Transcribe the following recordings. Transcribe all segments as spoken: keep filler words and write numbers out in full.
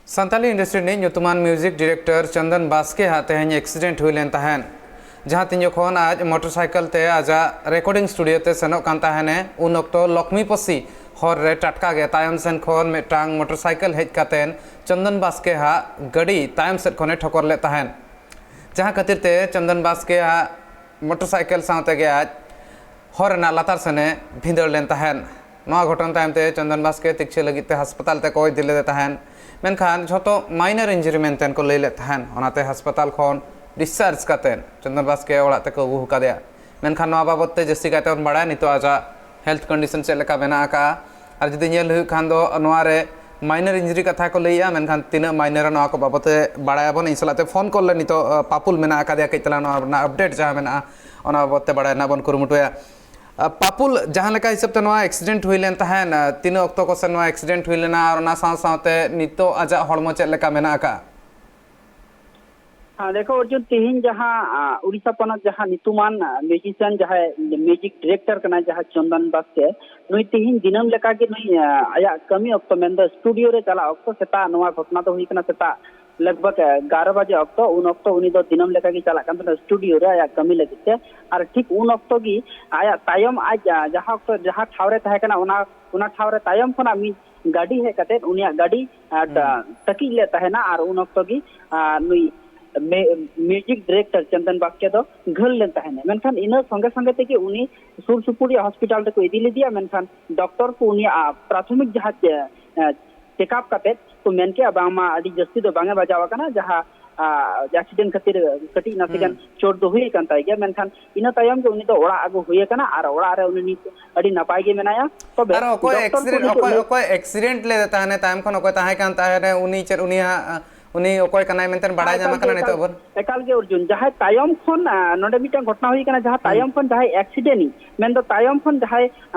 Santali industry ᱨᱤᱱᱤᱡ ᱧᱩᱛᱩᱢᱟᱱ music director ᱪᱚᱱᱫᱚᱱ ᱵᱟᱥᱠᱮ ᱦᱟᱜ ᱛᱮᱦᱮᱧ ᱮᱠᱥᱤᱰᱮᱱᱴ ᱦᱩᱭ ᱞᱮᱱ ᱛᱟᱦᱮᱸᱫ᱾ ᱡᱟᱦᱟᱸ ᱛᱤᱧ ᱡᱚᱠᱷᱚᱱ ᱟᱡ ᱢᱚᱴᱚᱨ ᱥᱟᱭᱠᱮᱞ ᱛᱮ ᱟᱡᱟᱜ ᱨᱮᱠᱚᱨᱰᱤᱝ ᱥᱴᱩᱰᱤᱭᱳ ᱛᱮ ᱥᱮᱱᱚᱜ ᱠᱟᱱ ᱛᱟᱦᱮᱱᱮ, ᱩᱱ ᱚᱠᱛᱚ ᱞᱚᱠᱷᱢᱤ ᱯᱚᱥᱤ ᱦᱚᱨ ᱨᱮ ᱴᱟᱴᱠᱟ ᱜᱮ ᱛᱟᱭᱚᱢ ᱥᱮᱱ ᱠᱷᱚᱱ ᱢᱤᱫᱴᱟᱝ ᱢᱚᱴᱚᱨ ᱥᱟᱭᱠᱮᱞ ᱦᱮᱡ ᱠᱟᱛᱮᱱ ᱪᱚᱱᱫᱚᱱ ᱵᱟᱥᱠᱮ ᱦᱟᱜ ᱜᱟᱹᱰᱤ ᱛᱟᱭᱚᱢ ᱥᱮᱫ ᱠᱷᱚᱱᱮ ᱴᱷᱚᱠᱚᱨ ᱞᱮᱫ ᱛᱟᱦᱮᱸᱫ᱾ ᱡᱟᱦᱟᱸ ᱠᱷᱟᱹᱛᱤᱨ ᱛᱮ ᱪᱚᱱᱫᱚᱱ ᱵᱟᱥᱠᱮ ᱦᱟᱜ ᱢᱚᱴᱚᱨ ᱥᱟᱭᱠᱮᱞ ᱥᱟᱶ ᱛᱮᱜᱮ ᱟᱡ ᱦᱚᱨ ᱨᱮᱱᱟᱜ ᱞᱟᱛᱟᱨ ᱥᱮᱱᱮ ᱵᱷᱤᱸᱫᱟᱹᱲ ᱞᱮᱱ ᱛᱟᱦᱮᱸᱫ᱾ ᱱᱚᱣᱟ ᱜᱷᱚᱴᱚᱱ ᱛᱟᱭᱚᱢ ᱛᱮ ᱪᱚᱱᱫᱚᱱ ᱵᱟᱥᱠᱮ ᱛᱤᱠᱪᱷᱟᱹ ᱞᱟᱹᱜᱤᱫ ᱛᱮ ᱦᱟᱥᱯᱟᱛᱟᱞ ᱛᱮᱠᱚ ᱤᱫᱤ ᱞᱮᱫᱮ ᱛᱟᱦᱮᱸᱫ᱾ ᱢᱮᱱᱠᱷᱟᱱ ᱡᱷᱚᱛᱚ ᱢᱟᱭᱱᱟᱨ ᱤᱱᱡᱩᱨᱤ ᱢᱮᱱᱛᱮ ᱠᱚ ᱞᱟᱹᱭ ᱞᱮᱫ ᱛᱟᱦᱮᱸᱫ᱾ ᱚᱱᱟᱛᱮ ᱦᱟᱥᱯᱟᱛᱟᱞ ᱠᱷᱚᱱ ᱰᱤᱥᱪᱟᱨᱡᱽ ᱠᱟᱛᱮ ᱪᱚᱱᱫᱚᱱ ᱵᱟᱥᱠᱮ ᱚᱲᱟᱜ ᱛᱮᱠᱚ ᱟᱹᱜᱩ ᱟᱠᱟᱫᱮᱭᱟ᱾ ᱢᱮᱱᱠᱷᱟᱱ ᱱᱚᱣᱟ ᱵᱟᱵᱚᱫ ᱛᱮ ᱡᱟᱹᱥᱛᱤ ᱠᱟᱭᱛᱮ ᱵᱚᱱ ᱵᱟᱲᱟᱭᱟ ᱱᱤᱛᱚᱜ ᱟᱡᱟᱜ ᱦᱮᱞᱛᱷ ᱠᱚᱱᱰᱤᱥᱚᱱ ᱪᱮᱫ ᱞᱮᱠᱟ ᱢᱮᱱᱟᱜ ᱟᱠᱟᱫᱼᱟ᱾ ᱟᱨ ᱡᱩᱫᱤ ᱧᱮᱞ ᱦᱩᱭᱩᱜ ᱠᱷᱟᱱ ᱫᱚ ᱱᱚᱣᱟ ᱨᱮ ᱢᱟᱭᱱᱟᱨ ᱤᱱᱡᱩᱨᱤ ᱠᱟᱛᱷᱟ ᱠᱚ ᱞᱟᱹᱭᱮᱜᱼᱟ, ᱢᱮᱱᱠᱷᱟᱱ ᱛᱤᱱᱟᱹᱜ ᱢᱟᱭᱱᱟᱨ ᱱᱚᱣᱟ ᱠᱚ ᱵᱟᱵᱚᱫ ᱛᱮ ᱵᱟᱲᱟᱭᱟᱵᱚᱱ᱾ ᱤᱧ ᱥᱟᱞᱟᱜ ᱛᱮ ᱯᱷᱳᱱ ᱠᱚᱞ ᱨᱮ ᱱᱤᱛᱚᱜ ᱯᱟᱯᱩᱞ ᱢᱮᱱᱟᱜ ᱟᱠᱟᱫᱮᱭᱟ, ᱠᱟᱹᱡ ᱛᱟᱞᱟᱝ ᱱᱚᱣᱟ ᱨᱮᱱᱟᱜ ᱟᱯᱰᱮᱴ ᱡᱟᱦᱟᱸ ᱢᱮᱱᱟᱜᱼᱟ ᱚᱱᱟ ᱵᱟᱵᱚᱫ ᱛᱮ ᱵᱟᱲᱟᱭ ᱨᱮᱱᱟᱜ ᱵᱚᱱ ᱠᱩᱨᱩᱢᱩᱴᱩᱭᱟ᱾ ᱯᱟᱯᱩᱞ, ᱡᱟᱦᱟᱸ ᱞᱮᱠᱟ ᱦᱤᱥᱟᱹᱵ ᱛᱮ ᱱᱚᱣᱟ ᱮᱠᱥᱤᱰᱮᱱᱴ ᱦᱩᱭ ᱞᱮᱱ ᱛᱟᱦᱮᱸᱫ, ᱛᱤᱱᱟᱹᱜ ᱚᱠᱛᱚ ᱠᱚ ᱥᱮ ᱱᱚᱣᱟ ᱮᱠᱥᱤᱰᱮᱱᱴ ᱦᱩᱭ ᱞᱮᱱᱟ ᱟᱨ ᱚᱱᱟ ᱥᱟᱶ ᱥᱟᱶᱛᱮ ᱱᱤᱛᱚᱜ ᱟᱡᱟᱜ ᱦᱚᱲᱢᱚ ᱪᱮᱫ ᱞᱮᱠᱟ ᱢᱮᱱᱟᱜ ᱟᱠᱟᱫᱼᱟ? ᱦᱮᱸ, ᱫᱮᱠᱷᱚ ᱚᱨᱡᱩᱱ, ᱛᱮᱦᱮᱧ ᱡᱟᱦᱟᱸ ᱩᱲᱤᱥᱥᱟ ᱯᱚᱱᱚᱛ ᱡᱟᱦᱟᱸ ᱧᱩᱛᱩᱢᱟᱱ ᱢᱤᱭᱩᱡᱤᱥᱤᱭᱟᱱ, ᱡᱟᱦᱟᱸᱭ ᱢᱤᱭᱩᱡᱤᱠ ᱰᱤᱨᱮᱠᱴᱚᱨ ᱠᱟᱱᱟᱭ, ᱡᱟᱦᱟᱸ ᱪᱚᱱᱫᱚᱱ ᱵᱟᱥᱠᱮ, ᱱᱩᱭ ᱛᱮᱦᱮᱧ ᱫᱤᱱᱟᱹᱢ ᱞᱮᱠᱟᱜᱮ ᱱᱩᱭ ᱟᱭᱟᱜ ᱠᱟᱹᱢᱤ ᱚᱠᱛᱚ, ᱢᱮᱱᱫᱚ ᱥᱴᱩᱰᱤᱭᱳ ᱨᱮ ᱪᱟᱞᱟᱜ ᱚᱠᱛᱚ, ᱥᱮᱛᱟᱜ, ᱱᱚᱣᱟ ᱜᱷᱚᱴᱚᱱᱟ ᱫᱚ ᱦᱩᱭ ᱠᱟᱱᱟ ᱥᱮᱛᱟᱜ ᱞᱟᱜᱽ ᱵᱷᱟᱜᱽ ᱮᱜᱟᱨᱚ ᱵᱟᱡᱮ ᱚᱠᱛᱚ᱾ ᱩᱱ ᱚᱠᱛᱚ ᱩᱱᱤ ᱫᱚ ᱫᱤᱱᱟᱹᱢ ᱞᱮᱠᱟᱜᱮ ᱪᱟᱞᱟᱜ ᱠᱟᱱ ᱛᱟᱦᱮᱱᱟ ᱥᱴᱩᱰᱤᱭᱳ ᱨᱮ ᱟᱭᱟᱜ ᱠᱟᱹᱢᱤ ᱞᱟᱹᱜᱤᱫ ᱛᱮ᱾ ᱟᱨ ᱴᱷᱤᱠ ᱩᱱ ᱚᱠᱛᱚ ᱜᱮ ᱟᱭᱟᱜ ᱛᱟᱭᱚᱢ, ᱟᱡ ᱡᱟᱦᱟᱸ ᱚᱠᱛᱚ ᱡᱟᱦᱟᱸ ᱴᱷᱟᱶ ᱨᱮ ᱛᱟᱦᱮᱸ ᱠᱟᱱᱟ, ᱚᱱᱟ ᱚᱱᱟ ᱴᱷᱟᱶ ᱨᱮ ᱛᱟᱭᱚᱢ ᱠᱷᱚᱱᱟᱜ ᱢᱤᱫ ᱜᱟᱹᱰᱤ ᱦᱮᱡ ᱠᱟᱛᱮ ᱩᱱᱤᱭᱟᱜ ᱜᱟᱹᱰᱤ ᱛᱟᱹᱠᱤᱡ ᱞᱮᱫ ᱛᱟᱦᱮᱱᱟ᱾ ᱟᱨ ᱩᱱ ᱚᱠᱛᱚ ᱜᱮ ᱱᱩᱭ ᱢᱤᱭᱩᱡᱤᱠ ᱰᱤᱨᱮᱠᱴᱚᱨ ᱪᱚᱱᱫᱚᱱ ᱵᱟᱥᱠᱮ ᱫᱚ ᱜᱷᱟᱹᱞ ᱞᱮᱱ ᱛᱟᱦᱮᱱᱟ᱾ ᱢᱮᱱᱠᱷᱟᱱ ᱤᱱᱟᱹ ᱥᱚᱸᱜᱮ ᱥᱚᱸᱜᱮ ᱛᱮᱜᱮ ᱩᱱᱤ ᱥᱩᱨ ᱥᱩᱯᱩᱨ ᱨᱮᱭᱟᱜ ᱦᱚᱥᱯᱤᱴᱟᱞ ᱨᱮᱠᱚ ᱤᱫᱤ ᱞᱮᱫᱮᱭᱟ᱾ ᱢᱮᱱᱠᱷᱟᱱ ᱰᱚᱠᱴᱚᱨ ᱠᱚ ᱩᱱᱤᱭᱟᱜ ᱯᱨᱟᱛᱷᱚᱢᱤᱠ ᱡᱟᱦᱟᱸ ᱪᱮᱠᱟᱯ ᱠᱟᱛᱮ ᱠᱚ ᱢᱮᱱ ᱠᱮᱜᱼᱟ, ᱵᱟᱝᱢᱟ ᱟᱹᱰᱤ ᱡᱟᱹᱥᱛᱤ ᱫᱚ ᱵᱟᱝ ᱮ ᱵᱟᱡᱟᱣ ᱟᱠᱟᱱᱟ, ᱡᱟᱦᱟᱸ ᱮᱠᱥᱤᱰᱮᱱᱴ ᱠᱷᱟᱹᱛᱤᱨ ᱠᱟᱹᱴᱤᱡ ᱱᱟᱥᱮ ᱜᱟᱱ ᱪᱳᱴ ᱫᱚ ᱦᱩᱭ ᱟᱠᱟᱱ ᱛᱟᱭ ᱜᱮᱭᱟ᱾ ᱢᱮᱱᱠᱷᱟᱱ ᱤᱱᱟᱹ ᱛᱟᱭᱚᱢ ᱜᱮ ᱩᱱᱤ ᱫᱚ ᱚᱲᱟᱜ ᱟᱹᱜᱩ ᱦᱩᱭ ᱟᱠᱟᱱᱟ ᱟᱨ ᱚᱲᱟᱜ ᱨᱮ ᱩᱱᱤ ᱱᱤᱛ ᱟᱹᱰᱤ ᱱᱟᱯᱟᱭ ᱜᱮ ᱢᱮᱱᱟᱭᱟ᱾ ᱛᱚᱵᱮ ᱟᱨ ᱚᱠᱚᱭ ᱰᱚᱠᱴᱚᱨ ᱠᱚ ᱮᱠᱥᱤᱰᱮᱱᱴ, ᱱᱤᱛᱚᱜ ᱚᱠᱚᱭ ᱞᱟᱹᱭ ᱚᱠᱚᱭ ᱮᱠᱥᱤᱰᱮᱱᱴ ᱞᱮᱫᱮ ᱛᱟᱦᱮᱱᱟ, ᱛᱟᱭᱚᱢ ᱠᱷᱚᱱ ᱚᱠᱚᱭ ᱛᱟᱦᱮᱸ ᱠᱟᱱ ᱛᱟᱦᱮᱱᱟ, ᱩᱱᱤ ᱪᱮᱫ, ᱩᱱᱤᱭᱟᱜ, ᱩᱱᱤ ᱚᱠᱚᱭ ᱠᱟᱱᱟᱭ ᱢᱮᱱᱛᱮ ᱵᱟᱲᱟᱭ ᱧᱟᱢ ᱟᱠᱟᱱᱟ ᱱᱤᱛᱚᱜ ᱵᱚᱱ? ᱮᱠᱟᱞ ᱜᱮ ᱚᱨᱡᱩᱱ, ᱡᱟᱦᱟᱸᱭ ᱛᱟᱭᱚᱢ ᱠᱷᱚᱱ ᱱᱚᱰᱮ ᱢᱤᱫᱴᱟᱝ ᱜᱷᱚᱴᱚᱱᱟ ᱦᱩᱭ ᱟᱠᱟᱱᱟ, ᱡᱟᱦᱟᱸ ᱛᱟᱭᱚᱢ ᱠᱷᱚᱱ ᱡᱟᱦᱟᱸᱭ ᱮᱠᱥᱤᱰᱮᱱᱴ ᱤᱡ, ᱢᱮᱱᱫᱚ ᱛᱟᱭᱚᱢ ᱠᱷᱚᱱ ᱡᱟᱦᱟᱸᱭ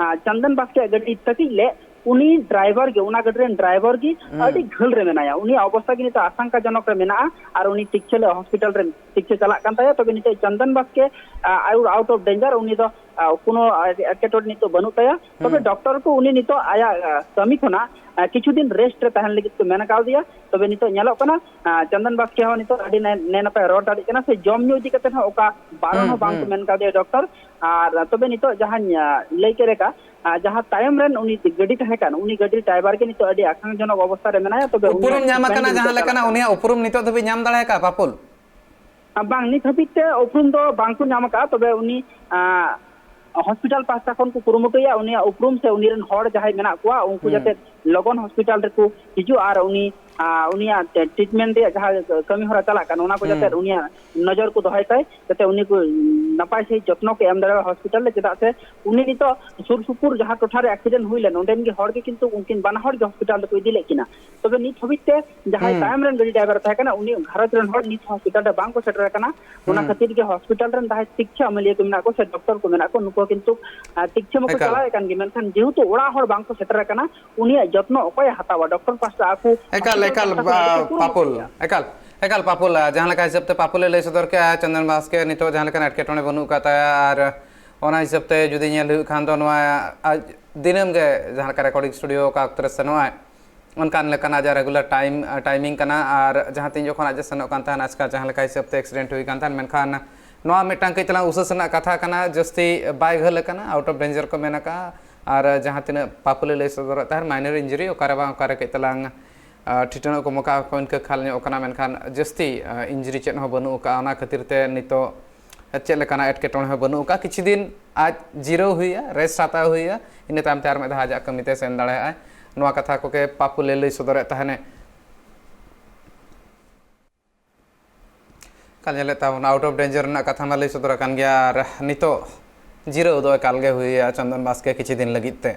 ᱪᱚᱱᱫᱚᱱ ᱵᱟᱥᱠᱮᱭᱟᱜ ᱜᱟᱹᱰᱤ ᱛᱟᱹᱠᱤᱡ ᱞᱮᱫ, ᱩᱱᱤ ᱰᱨᱟᱭᱵᱷᱟᱨ ᱜᱮ, ᱚᱱᱟ ᱜᱟᱹᱰᱤ ᱨᱮᱱ ᱰᱨᱟᱭᱵᱷᱟᱨ ᱜᱮ ᱟᱹᱰᱤ ᱜᱷᱟᱹᱞ ᱨᱮ ᱢᱮᱱᱟᱭᱟ᱾ ᱩᱱᱤᱭᱟᱜ ᱚᱵᱚᱥᱛᱟ ᱜᱮ ᱱᱤᱛᱚᱜ ᱟᱥᱟᱝᱠᱟᱡᱚᱱᱚᱠ ᱨᱮ ᱢᱮᱱᱟᱜᱼᱟ ᱟᱨ ᱩᱱᱤ ᱛᱤᱠᱪᱷᱟᱹ ᱞᱟᱹᱜᱤᱫ ᱦᱚᱥᱯᱤᱴᱟᱞ ᱨᱮ ᱛᱤᱠᱪᱷᱟᱹ ᱪᱟᱞᱟᱜ ᱠᱟᱱ ᱛᱟᱭᱟ᱾ ᱛᱚᱵᱮ ᱱᱤᱛᱚᱜ ᱪᱚᱱᱫᱚᱱ ᱵᱟᱥᱠᱮ ᱟᱣᱩᱴ ᱚᱯᱷ ᱰᱮᱧᱡᱟᱨ, ᱩᱱᱤ ᱫᱚ ᱟᱨ ᱠᱳᱱᱳ ᱮᱴᱠᱮᱴᱚᱬᱮ ᱱᱤᱛᱚᱜ ᱵᱟᱹᱱᱩᱜ ᱛᱟᱭᱟ᱾ ᱛᱚᱵᱮ ᱦᱩᱸ᱾ ᱰᱚᱠᱴᱚᱨ ᱠᱚ ᱩᱱᱤ ᱱᱤᱛᱚᱜ ᱟᱭᱟᱜ, ᱟ, ᱠᱟᱹᱢᱤ ᱠᱷᱚᱱᱟᱜ, ᱟ, ᱠᱤᱪᱷᱩ ᱫᱤᱱ ᱨᱮᱥᱴ ᱨᱮ ᱛᱟᱦᱮᱱ ᱞᱟᱹᱜᱤᱫ ᱠᱚ ᱢᱮᱱ ᱠᱟᱣᱫᱮᱭᱟ᱾ ᱛᱚᱵᱮ ᱱᱤᱛᱚᱜ ᱧᱮᱞᱚᱜ ᱠᱟᱱᱟ, ᱟ, ᱪᱚᱱᱫᱚᱱ ᱵᱟᱥᱠᱮ ᱦᱚᱸ ᱱᱤᱛᱚᱜ ᱟᱹᱰᱤ ᱱᱮ-, ᱱᱮ ᱱᱟᱯᱟᱭ ᱨᱚᱲ ᱫᱟᱲᱮᱭᱟᱜ ᱠᱟᱱᱟ, ᱥᱮ ᱡᱚᱢ ᱧᱩ ᱤᱫᱤ ᱠᱟᱛᱮ ᱦᱚᱸ ᱚᱠᱟ ᱵᱟᱨᱚᱱ ᱦᱩᱸ, ᱦᱚᱸ ᱵᱟᱝ ᱠᱚ ᱦᱩᱸ᱾ ᱢᱮᱱ ᱠᱟᱣᱫᱮᱭᱟ ᱰᱚᱠᱴᱚᱨ᱾ ᱟᱨ ᱛᱚᱵᱮ ᱱᱤᱛᱚᱜ ᱡᱟᱦᱟᱸᱧ, ᱟ, ᱞᱟᱹᱭ ᱠᱮᱫ ᱞᱮᱠᱟ, ᱟ, ᱡᱟᱦᱟᱸ ᱛᱟᱭᱚᱢ ᱨᱮᱱ ᱩᱱᱤ ᱜᱟᱹᱰᱤ ᱛᱟᱦᱮᱸ ᱠᱟᱱ, ᱩᱱᱤ ᱜᱟᱹᱰᱤ ᱰᱨᱟᱭᱵᱷᱟᱨ ᱜᱮ ᱱᱤᱛᱚᱜ ᱟᱹᱰᱤ ᱟᱠᱟᱝᱡᱚᱱᱚᱠ ᱚᱵᱚᱥᱛᱟ ᱨᱮ ᱢᱮᱱᱟᱭᱟ᱾ ᱛᱚᱵᱮ ᱩᱯᱨᱩᱢ ᱩᱱᱤᱭᱟᱜ ᱧᱟᱢ ᱴᱨᱤᱴᱢᱮᱱᱴ ᱟᱠᱟᱱᱟ ᱜᱮ ᱡᱟᱦᱟᱸ ᱱᱤᱛᱚᱜ ᱪᱟᱞᱟᱜ ᱞᱮᱠᱟᱱᱟᱜ, ᱠᱟᱱᱟ᱾ ᱩᱱᱤᱭᱟᱜ ᱩᱯᱨᱩᱢ ᱱᱤᱛᱚᱜ ᱫᱷᱟᱹᱵᱤᱡ ᱧᱟᱢ ᱫᱟᱲᱮ ᱟᱠᱟᱫᱼᱟ ᱯᱟᱯᱩᱞ? ᱟᱨ ᱵᱟᱝ, ᱱᱤᱛ ᱦᱟᱹᱵᱤᱡ ᱛᱮ ᱩᱯᱨᱩᱢ ᱫᱚ ᱵᱟᱝ ᱠᱚ ᱧᱟᱢ ᱟᱠᱟᱫᱼᱟ᱾ ᱛᱚᱵᱮ ᱩᱱᱤ, ᱟᱸ, ᱦᱚᱥᱯᱤᱴᱟᱞ ᱯᱟᱦᱴᱟ ᱠᱷᱚᱱ ᱠᱚ ᱠᱩᱨᱩᱢᱩᱴᱩᱭᱟ ᱩᱱᱤᱭᱟᱜ ᱩᱯᱨᱩᱢ ᱥᱮ ᱩᱱᱤ ᱨᱮᱱ ᱦᱚᱲ ᱡᱟᱦᱟᱸᱭ ᱢᱮᱱᱟᱜ ᱠᱚᱣᱟ, ᱩᱱᱠᱩ ᱦᱩᱸ᱾ ᱡᱟᱛᱮ ᱞᱚᱜᱚᱱ ᱦᱚᱥᱯᱤᱴᱟᱞ ᱨᱮᱠᱚ ᱦᱤᱡᱩᱜ ᱟᱨ ᱩᱱᱤ, ᱟᱸ, ᱩᱱᱤᱭᱟᱜ ᱴᱨᱤᱴᱢᱮᱱᱴ ᱨᱮᱭᱟᱜ ᱡᱟᱦᱟᱸ ᱠᱟᱹᱢᱤ ᱦᱚᱨᱟ ᱪᱟᱞᱟᱜ ᱠᱟᱱᱟ, ᱚᱱᱟ ᱠᱚ ᱡᱟᱛᱮ ᱦᱩᱸ᱾ ᱩᱱᱤᱭᱟᱜ ᱱᱚᱡᱚᱨ ᱠᱚ ᱫᱚᱦᱚᱭ ᱛᱟᱭ, ᱡᱟᱛᱮ ᱩᱱᱤ ᱠᱚ ᱱᱟᱯᱟᱭ ᱥᱟᱺᱦᱤᱡ ᱡᱚᱛᱱᱚ ᱠᱚ ᱮᱢ ᱫᱟᱲᱮᱭᱟᱜᱼᱟ ᱦᱚᱥᱯᱤᱴᱟᱞ ᱨᱮ᱾ ᱪᱮᱫᱟᱜ ᱥᱮ ᱩᱱᱤ ᱱᱤᱛᱚᱜ ᱥᱩᱨ ᱥᱩᱯᱩᱨ ᱡᱟᱦᱟᱸ ᱴᱚᱴᱷᱟ ᱨᱮ ᱮᱠᱥᱤᱰᱮᱱᱴ ᱦᱩᱭ ᱞᱮᱱ, ᱚᱸᱰᱮᱱ ᱜᱮ ᱦᱚᱲ ᱜᱮ ᱠᱤᱱᱛᱩ ᱩᱱᱠᱤᱱ ᱵᱟᱱᱟ ᱦᱚᱲ ᱜᱮ ᱦᱚᱥᱯᱤᱴᱟᱞ ᱨᱮᱠᱚ ᱤᱫᱤ ᱞᱮᱫ ᱠᱤᱱᱟ᱾ ᱛᱚᱵᱮ ᱱᱤᱛ ᱦᱟᱹᱵᱤᱡ ᱛᱮ ᱡᱟᱦᱟᱸᱭ ᱦᱩᱸ᱾ ᱛᱟᱭᱚᱢ ᱨᱮᱱ ᱜᱟᱹᱰᱤ ᱰᱨᱟᱭᱵᱷᱟᱨ ᱛᱟᱦᱮᱸ ᱠᱟᱱᱟ, ᱩᱱᱤ ᱜᱷᱟᱨᱚᱸᱡᱽ ᱨᱮᱱ ᱦᱚᱲ ᱱᱤᱛ ᱦᱚᱸ ᱦᱚᱥᱯᱤᱴᱟᱞ ᱨᱮ ᱵᱟᱝ ᱠᱚ ᱥᱮᱴᱮᱨ ᱟᱠᱟᱱᱟ᱾ ᱚᱱᱟ ᱦᱩᱸ᱾ ᱠᱷᱟᱹᱛᱤᱨ ᱜᱮ ᱦᱚᱥᱯᱤᱴᱟᱞ ᱨᱮᱱ ᱡᱟᱦᱟᱸᱭ ᱛᱤᱠᱪᱷᱟ ᱟᱹᱢᱟᱹᱞᱤᱭᱟᱹ ᱠᱚ ᱢᱮᱱᱟᱜ ᱠᱚ ᱥᱮ ᱰᱚᱠᱴᱚᱨ ᱠᱚ ᱢᱮᱱᱟᱜ ᱠᱚ, ᱱᱩᱠᱩ ᱦᱚᱸ ᱠᱤᱱᱛᱩ, ᱟᱸ, ᱛᱤᱠᱪᱷᱟ ᱢᱟᱠᱚ ᱮᱠᱟᱞ᱾ ᱪᱟᱞᱟᱣᱮᱫ ᱠᱟᱱ ᱜᱮ, ᱢᱮᱱᱠᱷᱟᱱ ᱡᱮᱦᱮᱛᱩ ᱚᱲᱟᱜ ᱦᱚᱲ ᱵᱟᱝ ᱠᱚ ᱥᱮᱴᱮᱨ ᱟᱠᱟᱱᱟ, ᱩᱱᱤᱭᱟᱜ ᱡᱚᱛᱱᱚ ᱚᱠᱚᱭᱮ ᱦᱟᱛᱟᱣᱟ? ᱰᱚᱠᱴᱚᱨ ᱯᱟᱦᱴᱟ ᱟᱠᱚ ᱮᱠᱟᱞ, ᱦᱚᱥᱯᱤᱴᱟᱞ ᱮᱠᱟᱞ, ᱯᱟᱦᱴᱟ ᱠᱷᱚᱱ ᱟᱠᱚ ᱯᱟ-, ᱠᱩᱨᱩᱢᱩᱴᱩᱭᱟ᱾ ᱯᱟᱯᱩᱞ, ᱮᱠᱟᱞ, ᱮᱠᱟᱞ ᱯᱟᱯᱩᱞ, ᱟᱸ, ᱡᱟᱦᱟᱸ ᱞᱮᱠᱟ ᱦᱤᱥᱟᱹᱵ ᱛᱮ ᱯᱟᱯᱩᱞᱮ ᱞᱟᱹᱭ ᱥᱚᱫᱚᱨ ᱠᱮᱜᱼᱟ, ᱪᱚᱱᱫᱚᱱ ᱵᱟᱥᱠᱮ ᱱᱤᱛᱚᱜ ᱡᱟᱦᱟᱸ ᱞᱮᱠᱟᱱ ᱮᱴᱠᱮᱴᱚᱬᱮ ᱵᱟᱹᱱᱩᱜ ᱟᱠᱟᱫ ᱛᱟᱭᱟ, ᱟᱨ ᱚᱱᱟ ᱦᱤᱥᱟᱹᱵ ᱛᱮ ᱡᱩᱫᱤ ᱧᱮᱞ ᱦᱩᱭᱩᱜ ᱠᱷᱟᱱ ᱫᱚ ᱱᱚᱣᱟ ᱟᱡ ᱫᱤᱱᱟᱹᱢ ᱜᱮ ᱡᱟᱦᱟᱸ ᱞᱮᱠᱟ ᱨᱮᱠᱚᱨᱰᱤᱝ ᱥᱴᱩᱰᱤᱭᱳ ᱚᱠᱟ ᱚᱠᱛᱚ ᱨᱮ ᱥᱮᱱᱚᱜᱼᱟᱭ, ᱚᱱᱠᱟᱱ ᱞᱮᱠᱟᱱᱟᱜ ᱟᱡᱟᱜ ᱨᱮᱜᱩᱞᱟᱨ ᱴᱟᱭᱤᱢ, ᱴᱟᱭᱢᱤᱝ ᱠᱟᱱᱟ᱾ ᱟᱨ ᱡᱟᱦᱟᱸ ᱛᱤᱱ ᱡᱚᱠᱷᱚᱱ ᱟᱡ ᱮ ᱥᱮᱱᱚᱜ ᱠᱟᱱ ᱛᱟᱦᱮᱱ, ᱟᱪᱠᱟ ᱡᱟᱦᱟᱸ ᱞᱮᱠᱟ ᱦᱤᱥᱟᱹᱵ ᱛᱮ ᱮᱠᱥᱤᱰᱮᱱᱴ ᱦᱩᱭ ᱠᱟᱱ ᱛᱟᱦᱮᱱ, ᱢᱮᱱᱠᱷᱟᱱ ᱱᱚᱣᱟ ᱢᱤᱫᱴᱟᱝ ᱠᱟᱹᱡ ᱛᱟᱞᱟᱝ ᱩᱥᱟᱹᱥ ᱨᱮᱱᱟᱜ ᱠᱟᱛᱷᱟ ᱠᱟᱱᱟ, ᱡᱟᱹᱥᱛᱤ ᱵᱟᱭ ᱜᱷᱟᱹᱞ ᱟᱠᱟᱱᱟ, ᱟᱣᱩᱴ ᱚᱯᱷ ᱰᱮᱧᱡᱟᱨ ᱠᱚ ᱢᱮᱱ ᱟᱠᱟᱜᱼᱟ᱾ ᱟᱨ ᱡᱟᱦᱟᱸ ᱛᱤᱱᱟᱹᱜ ᱯᱟᱯᱩᱞᱮ ᱞᱟᱹᱭ ᱥᱚᱫᱚᱨᱮᱫ ᱛᱟᱦᱮᱱ, ᱢᱟᱭᱱᱚᱨ ᱤᱱᱡᱩᱨᱤ, ᱚᱠᱟᱨᱮ ᱵᱟᱝ ᱚᱠᱟᱨᱮ ᱠᱟᱹᱡ ᱛᱟᱞᱟᱝ, ᱟᱨ ᱴᱷᱤᱴᱟᱹᱬᱚᱜ ᱠᱚ ᱢᱚᱠᱟ ᱠᱚ ᱤᱱᱠᱟᱹ ᱠᱷᱟᱞ ᱧᱚᱜ ᱠᱟᱱᱟ, ᱢᱮᱱᱠᱷᱟᱱ ᱡᱟᱹᱥᱛᱤ, ᱟᱨ ᱤᱱᱡᱩᱨᱤ ᱪᱮᱫ ᱦᱚᱸ ᱵᱟᱹᱱᱩᱜ ᱟᱠᱟᱫᱼᱟ᱾ ᱚᱱᱟ ᱠᱷᱟᱹᱛᱤᱨ ᱛᱮ ᱱᱤᱛᱚᱜ ᱪᱮᱫ ᱞᱮᱠᱟᱱᱟᱜ ᱮᱴᱠᱮᱴᱚᱬᱮ ᱦᱚᱸ ᱵᱟᱹᱱᱩᱜ ᱟᱠᱟᱫᱼᱟ᱾ ᱠᱤᱪᱷᱩ ᱫᱤᱱ ᱟᱡ ᱡᱤᱨᱟᱹᱣ ᱦᱩᱭᱩᱜᱼᱟ, ᱨᱮᱥᱴ ᱦᱟᱛᱟᱣ ᱦᱩᱭᱩᱜᱼᱟ, ᱤᱱᱟᱹ ᱛᱟᱭᱚᱢ ᱛᱮ ᱟᱨ ᱢᱤᱫ ᱫᱷᱟᱣ ᱟᱡᱟᱜ ᱠᱟᱹᱢᱤ ᱛᱮ ᱥᱮᱱ ᱫᱟᱲᱮᱭᱟᱜᱼᱟᱭ᱾ ᱱᱚᱣᱟ ᱠᱟᱛᱷᱟ ᱠᱚᱜᱮ ᱯᱟᱯᱩᱞᱮ ᱞᱟᱹᱭ ᱥᱚᱫᱚᱨᱮᱫ ᱛᱟᱦᱮᱱᱮ᱾ ᱠᱟᱞ ᱧᱮᱞᱮᱫ ᱛᱟᱵᱚᱱ, ᱟᱣᱩᱴ ᱚᱯᱷ ᱰᱮᱧᱡᱟᱨ ᱨᱮᱱᱟᱜ ᱠᱟᱛᱷᱟ ᱢᱟ ᱞᱟᱹᱭ ᱥᱚᱫᱚᱨ ᱟᱠᱟᱱ ᱜᱮᱭᱟ, ᱟᱨ ᱱᱤᱛᱚᱜ ᱡᱤᱨᱟᱹᱣ ᱫᱚ ᱮᱠᱟᱞ ᱜᱮ ᱦᱩᱭᱩᱜᱼᱟ ᱪᱚᱱᱫᱚᱱ ᱵᱟᱥᱠᱮ ᱠᱤᱪᱷᱩ ᱫᱤᱱ ᱞᱟᱹᱜᱤᱫ ᱛᱮ᱾